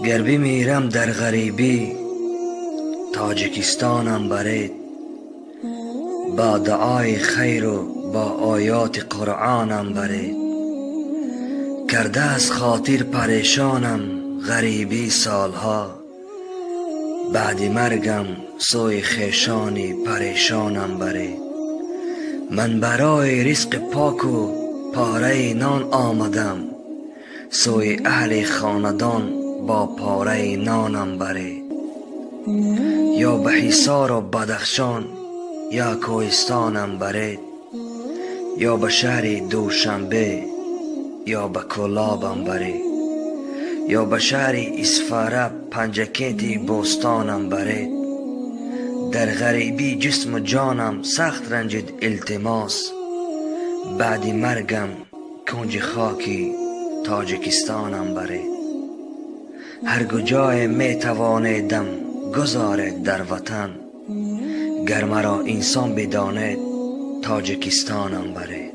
Гар бимирам дар ғарибӣ, Тоҷикистонам баред. Бо дуои хайру бо оёти Қуръонам баред. Карда аз хотир парешонам ғарибӣ солҳо. Баъди маргам сӯи хешони парешонам баред. Ман барои ризқи поку пораи нон омадам. Сӯи аҳли хонадон бо пораи нонам баред. Ё ба Ҳисору Бадахшон, ё Кӯҳистонам баред. Ё ба шаҳри Душанбе, ё ба Кӯлобам баред. Ё ба шаҳри Исфара, Панҷакенти бӯстонам баред. Дар ғарибӣ ҷисму ҷонам сахт ранҷид, илтимос. Баъди маргам кунҷи хоки Тоҷикистонам баред. Ҳар куҷое метавонедам гузоред дар ватан. Гар маро инсон бидонед, Тоҷикистонам баред.